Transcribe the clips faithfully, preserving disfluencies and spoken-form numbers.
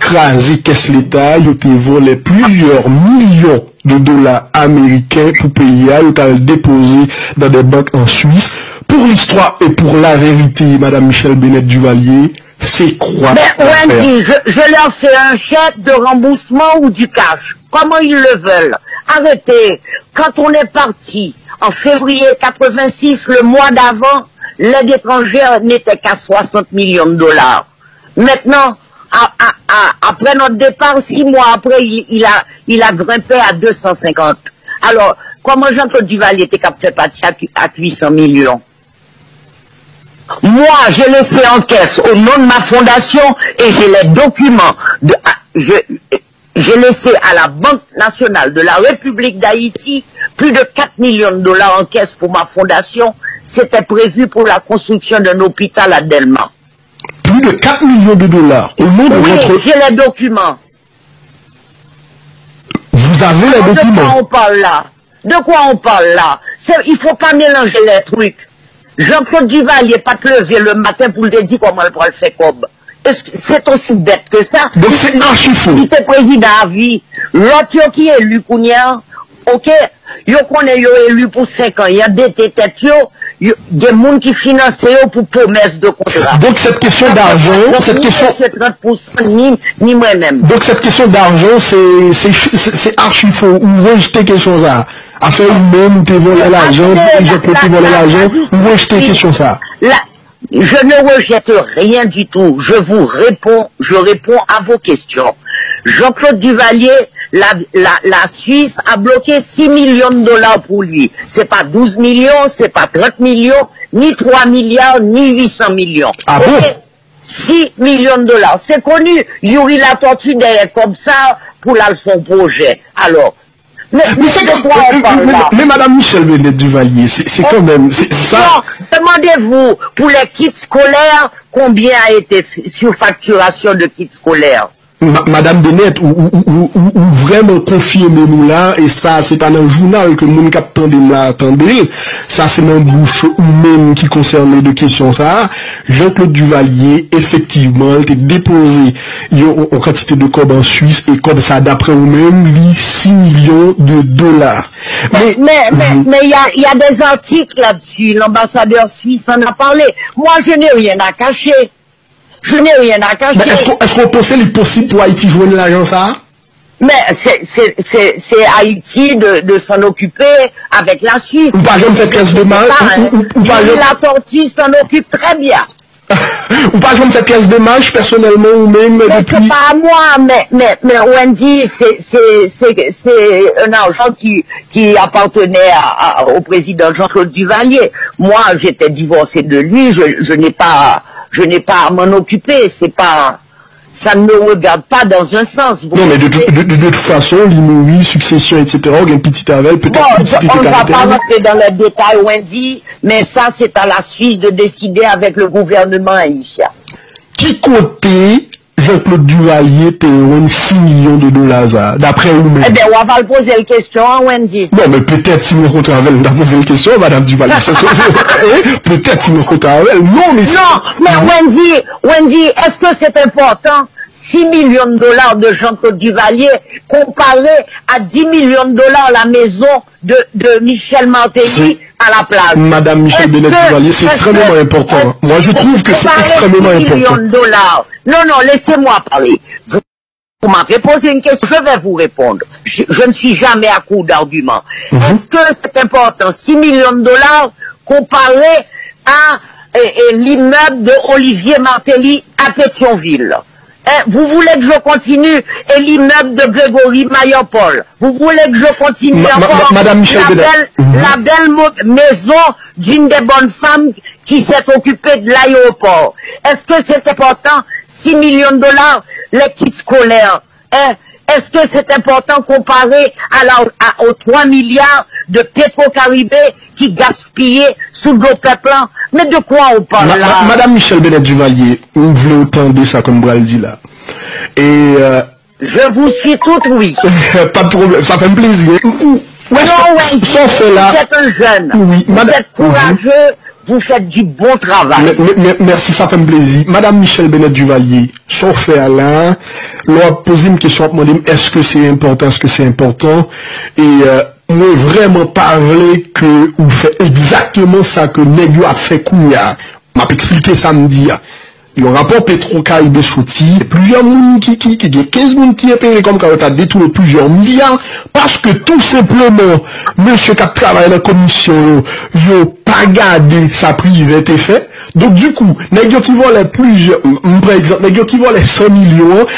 kraze kès leta, yo te vòlè plizyè milyon de dola ameriken pou peyi a, yo t al depoze dans des banques en Suisse. Pour l'histoire et pour la vérité, Madame Michèle Bennett Duvalier, c'est quoi l'affaire? Ben, Wendy, je, je leur fais un chèque de remboursement ou du cash, comment ils le veulent. Arrêtez. Quand on est parti en février quatre-vingt-six, le mois d'avant, l'aide étrangère n'était qu'à soixante millions de dollars. Maintenant, à, à, à, après notre départ, six mois après, il, il a, il a grimpé à deux cent cinquante. Alors, comment Jean-Claude Duvalier était capable de faire partie à, à huit cents millions? Moi, j'ai laissé en caisse au nom de ma fondation et j'ai les documents de, ah, je, j'ai laissé à la Banque nationale de la République d'Haïti plus de quatre millions de dollars en caisse pour ma fondation. C'était prévu pour la construction d'un hôpital à Delma. Plus de quatre millions de dollars au nom de Oui, votre... j'ai les documents. Vous avez les De quoi documents. On parle là? De quoi on parle là? C'est, il faut pas mélanger les trucs. Jean-Claude Duvalier pa t leve le matin pou l te di kòman l pral fè kòb. Èske c'est aussi bête que ça? Donc, c'est archi faux. Li te prezidan a vi. Lòt yo ki eli kounye a, ok, yo konnen yo eli pou senk an, y andete tèt yo, yo, gen moun ki finanse yo pou pwomès de kontra. Donc, cette question d'argent, cette question, Ni trant pou san, ni, ni mwen menm. donc cette question d'argent, c'est, c'est, c'est, c'est archi faux. Ou rejte kesyon sa. Afè ou menm, ou te vòlè lajan, Jean-Claude te vòlè lajan, ou rejte kesyon sa. La, je ne rejette rien du tout. Je vous réponds, je réponds à vos questions. Jean-Claude Duvalier, la, la, la Suisse a bloqué six millions de dollars pour lui. C'est pas douze millions, c'est pas trente millions, ni trois milliards, ni huit cents millions. Ah bon? Ok? Six millions de dollars. C'est connu. Youri Latortue dèyè kòb sa pou l al fè yon pwojè. Alors, mais, Mais c'est de quoi on parle là? Mais, mais Madame Michèle Bennett Duvalier, c'est, c'est quand même, c'est ça. Non, demandez-vous, pour les kits scolaires, combien a été f-, surfacturation de kits scolaires? Ma-, Madame Bennett, ou, ou, ou, ou, ou vrèman konfime nou la, e sa, se pa nan jounal ke moun k ap tande m la tande l, sa se nan bouch ou menm ki konsène de kesyon sa a. Jean-Claude Duvalier, efektivman, li te depoze yon, yon kantite de kòb an Swis, e kòb sa, daprè ou menm, li sis milyon de dola. Mais, mais, mais, mais il y a, il y a des articles là-dessus. L'ambassadeur suisse en a parlé. Moi, je n'ai rien à cacher. Je n'ai rien à cacher. Men èske, èske w panse li posib pou Ayiti jwenn lajan sa a? Mais c'est, c'est, c'est, c'est Haïti de, de s'en occuper avec la Suisse. Ou pa janm fè pyès demach, Ça, ou, ou, ou, ou pa Youri janm, Latortue s'en occupe très bien. ou pa janm fè pyès demach pèsonèlman ou menm Mais c'est depi. Pas à moi, mais, mais, mais Wendy, c'est, c'est, c'est, c'est un argent qui, qui appartenait à, à, au président Jean-Claude Duvalier. Moi, j'étais divorcé de lui, je, je n'ai pas, je n'ai pas à m'en occuper. C'est pas, ça ne me regarde pas dans un sens. Vous Non, men de, comprenez? tout- de, de, de toute façon, li mouri, siksesyon, et cetera, ou gen pitit avè l, petèt Bon, pitit li on te ne va pas kapitalize. Rentrer dans les détails, Wendy, mais ça, c'est à la Suisse de décider avec le gouvernement haïtien. Ki kote Jean-Claude Duvalier te jwenn sis milyon de dola sa, daprè ou menm? Eh bien, on va le poser la question, hein, Wendy. Non, men petèt si m rankontre avè l, m ta poze l kesyon, Madame Duvalier. Se, se, se, eh, petèt si m rankontre avè l. Non, men si... Non, mais Wendy, Wendy, est-ce que c'est important six millions de dollars de Jean-Claude Duvalier comparé à dix millions de dollars la maison de, de Michel Martelly à la plage? Madame Michèle Bennett Duvalier, c'est extrêmement important. Moi, je trouve que c'est extrêmement important. Comparé six millions de dollars. Non, non, laissez-moi parler. Vous m'avez posé une question, je vais vous répondre. Je, je ne suis jamais à court d'arguments. Est-ce que c'est important, six millions de dollars, comparé à eh, eh, l'immeuble de Olivier Martelly à Pétion-Ville? Hein, vous voulez que je continue? Et l'immeuble de Grégory Mayopol? Vous voulez que je continue Ma- ma- encore ma- Madame Michèle la Bennett. Belle, la belle mo- maison d'une des bonnes femmes qui s'est occupée de l'aéroport? Est-ce que c'est important? Six millions de dollars, les kits scolaires. Hein? Est-ce que c'est important comparé à la, à, aux trois milliards de Petro-Caribe qui gaspillé sous dos peuple là? Mais de quoi on parle Ma- là? ma- Madame Michèle Bennett Duvalier, m vle w tande sa ke m pral di la. E, euh, Je vous suis tout oui. Pa de pwoblèm, sa fè m plezi. Ou, ou, Non, sa w fè la. Vous êtes un jeune. Oui, Vous madame. Êtes courageux. Vous faites du bon travail. Mèsi, sa fè m plezi. Madanm Michèle Bennett Duvalier, sa w fè a la, lè w ap poze m kesyon, w ap mande m èske se enpòtan, èske se enpòtan. E mwen vrèman pa vle ke ou fè egzakteman sa ke nèg yo ap fè kounye a. M ap eksplike sa m di a. Yon rapò Petro Caribe soti, plizyè moun ki, ki, ki gen kenz moun ki enpeye kòm kwa yo ta detounen plizyè milya, paske tou senpleman, mesye k ap travay nan komisyon yo, yo pa gade sa Privè te fè. Donk, dikou, nèg yo ki vòlè plizyè, m pran egzanp, nèg yo ki vòlè san milyon an,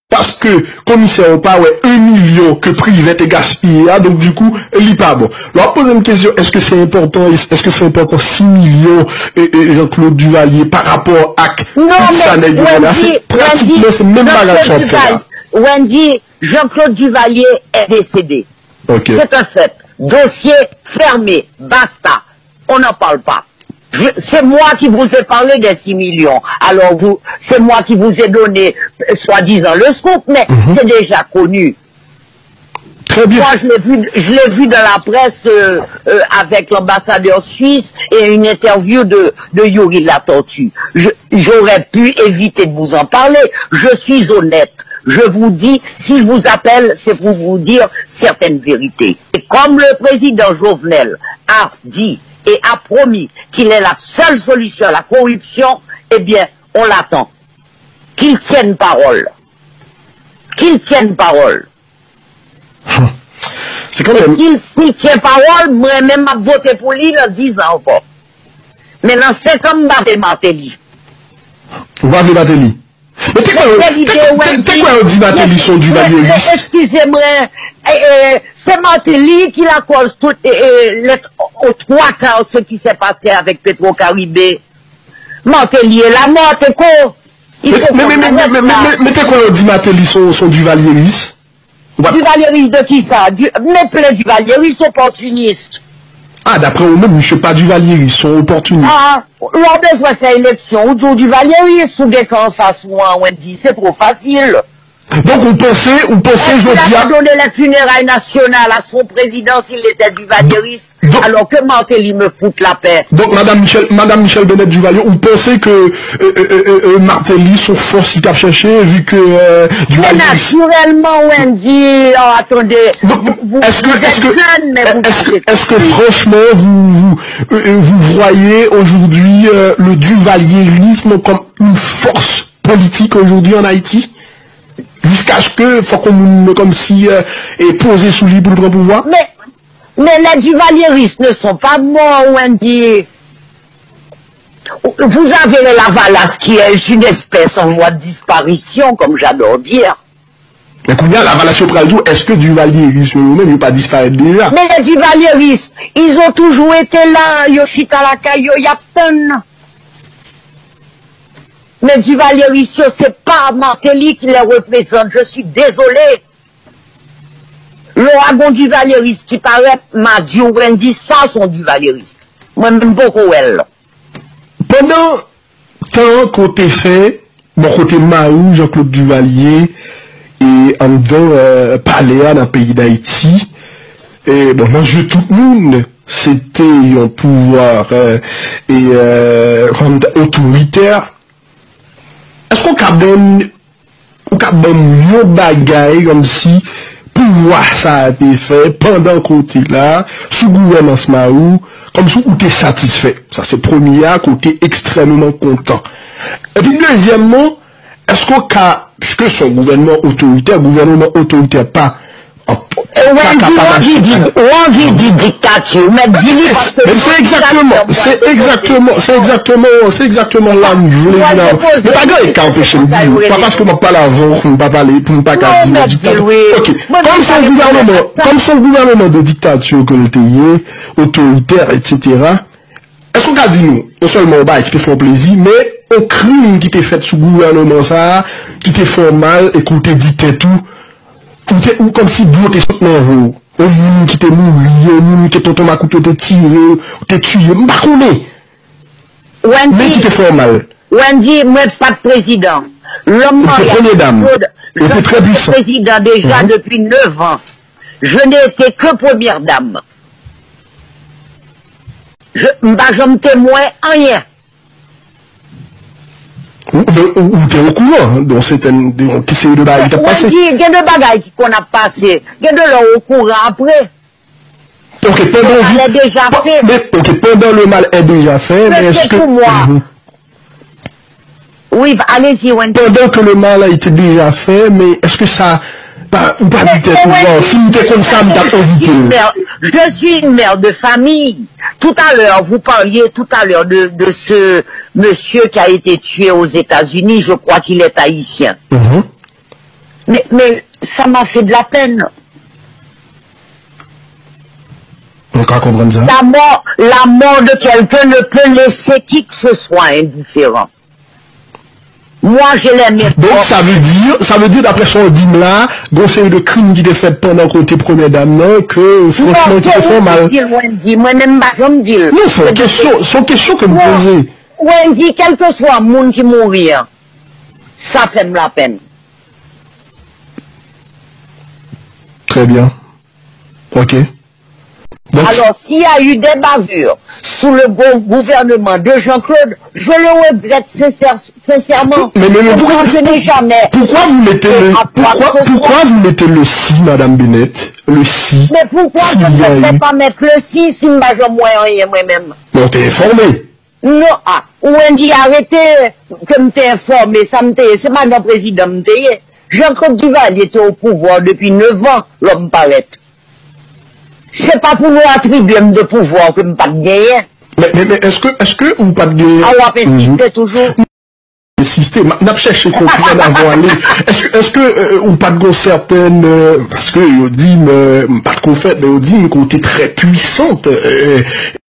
paske komisè yo pa wè en milyon ke Privè te gaspiye a, donk dikou, li pa bon. Lè w ap poze m kesyon, èske se enpòtan, èske se enpòtan sis milyon Jean-Claude Duvalier pa rapò ak tout sa nèg yo vòlè a, se pratikman se menm bagay sa w ap fè la. Wendy, Jean-Claude Duvalier est décédé. Ok. C'est un fait. Dossier fermé. Basta. On n'en parle pas. Je- C'est moi qui vous ai parlé des six millions. Alors, vous, c'est moi qui vous ai donné, euh, soi-disant, le scoop, mais c'est déjà connu. Très bien. Moi, je l'ai vu, je l'ai vu dans la presse euh, euh, avec l'ambassadeur suisse et une interview de, de Youri Latortue. Je- J'aurais pu éviter de vous en parler. Je suis honnête. Je vous dis, s'il vous appelle, c'est pour vous dire certaines vérités. Et comme le président Jovenel a dit et a promis qu'il est la seule solution à la corruption, eh bien, on l'attend. Qu'il tienne parole. Qu'il tienne parole. Se kanmenm. S'il tient parole, mwen menm m ap vote pou li nan diz an ankò. Men nan senk an, m pa vle Martelly. Ou pa vle Martelly? Men te kwè yo di Martelly se yon Duvalieris? Excusez-moi, c'est Martelly qui la cause tout, les trois quarts de ce qui s'est passé avec Petro Caribe. Martelly est la mort, Teko. Men te kwè yo di Martelly se yon Duvalieris? Duvalieris de kisa? Men plen Duvalieris opòtinis. Ah, daprè ou menm, misye pa Duvalieris, se yon opòtinis. Ah, lè w bezwen fè eleksyon, ou di w Duvalieris, ou gen kan anfas ou an, Wendy, se two fasil. Donk ou panse, ou panse jodi a. Est-ce qu'il a donné les funérailles nationales à son président s'il était duvalieriste, alors que Martelly me fout la paix? Donk Madanm Michèle, Madanm Michèle Bennett Duvalier, ou panse ke Martelly se yon fòs ki t ap chèche, vi ke Duvalieris. Naturellement, Wendy, oh, attendez. Vous êtes jeune, mais vous avez. Est-ce que franchement vous, vous voyez aujourd'hui le duvalierisme comme une force politique aujourd'hui en Haïti? Jiskaske fòk yon moun kòmsi poze sou li pou l pran pouvwa? Mais les Duvalieristes ne sont pas morts, Wendy. Vous avez le Lavalas qui est une espèce en voie de disparition, comme j'adore dire. Men kounye a Lavalas yo pral di w, èske Duvalieris yo menm yo pa disparèt deja? Men Duvalieris, ils ont toujours été là, yo chita lakay yo, y ap tann. Men Duvalieris yo, se pa Martelly ki les représente, je suis désolé. Lè w a gon Duvalieris ki parèt, m a di w, Wendy, sa se yon Duvalieris. Mwen menm m poko wè l. Pandan tan ke w te fè bò kote mari w Jean-Claude Duvalier e anndan palè a nan peyi Dayiti, e bon, nan je tout moun, se te yon pouvwa e otoritè. Èske w ka ban m Ou ka ban m yon bagay kòmsi pouvwa sa a te fè pandan ke w te la, sou gouvènans mari w, kòmsi ou te satisfè? Sa se premye a, ke w te ekstrèmman kontan. Epi dezyèmman, èske w ka, piske se yon gouvènman otoritè, gouvènman otoritè pa Wendy, ou anvi di diktati, ou mèt di li paske se egzakteman, se egzakteman, se egzakteman, se egzakteman la m vle vin. Men pa gen anyen k ka anpeche m di, pa paske m ap pale avè w, m pa pale, pou m pa ka di w diktati. Ok, kòm se yon gouvènman, kòm se yon gouvènman de diktati ke l te ye, otoritè, etsetera, Èske w ka di nou, non sèlman yon bagay ki te fè w plezi, men yon krim ki te fèt sou gouvènman sa a, ki te fè w mal e ke w te di tèt ou, ou te, ou kòmsi dlo te sot nan je w, yon moun ki te mouri, yon moun ke tonton makout yo te tire, ou te tiye, m pa konnen. Men ki te fè w mal. Wendy, mwen pa t prezidan. Lè m marye ak Claude, Jean-Claude te prezidan deja depi nèf an. Je n'ai été que première dame. Je, m pa janm temwen anyen. Ou, ou, ou te okouran de yon sètèn, de yon ti seri de bagay ki t ap pase. Wendy, gen de bagay ki konn ap pase. Gen de lè w okouran apre. Ok, pandan Le mal est déjà fait. Men, ok, pendant le mal est déjà fait, mais est-ce que... Pour moi. Oui, allez-y, Wendy. Pendant que le mal a été déjà fait, mais est-ce que ça... Pa, ou pa di tèt ou, bon, si m te konn sa, m t ap evite l. Je suis une mère de famille. Tout à l'heure, vous parliez tout à l'heure de, de ce monsieur qui a été tué aux États-Unis. Je crois qu'il est haïtien. Mhm. Mais, mais ça m'a fait de la peine. Mwen ka konprann sa. La mort, la mort de quelqu'un ne peut laisser qui que ce soit indifférent. Moi, je l'aimais Donk, trop. Sa vle di, sa vle di, daprè sa w di m la, gen yon seri de krim ki te fèt pandan kote premyè dam nan, ke, franchman, ki te fè w mal. Di l, Wendy. Mwen menm, m pa janm di l. Non, se yon kesyon, se yon kesyon ke m Non. Poze. Wendy, kèlkeswa moun ki mouri an, sa fè m lapenn. Très bien. Ok. Donc, Alors, s'il y a eu des bavures sous le gou- gouvernement de Jean-Claude, je le regrette sincère- sincèrement. Mais, mais, mais Et pourquoi moi, c'est- je n'ai jamais Pourquoi vous mettez fait le, à quoi pourquoi, que ce pourquoi soit. Vous mettez le si, Madame Bennett? Le si. Mais pourquoi S'il je y a ne eu- vais pas mettre le si si m pa janm wè anyen mwen menm? Mais on t'est informé. Non, ah, Wendy, arete ke m te enfòme, sa m te ye, se pa nan prezidan m te ye. Jean-Claude Duvalier te au pouvoir depuis neuf ans, lè m parèt. Se pa pou nou atribye m de pouvwa ke m pa t genyen. Men, men, men èske, èske ou pa t genyen... A w ap ensiste toujou. Ensiste, m ap chèche konprann avan ale. Èske, èske euh, ou pa t gon sètèn, euh, paske yo di m, euh, m pa t ko fèt, men yo di m ke w te trè pwisant. Euh,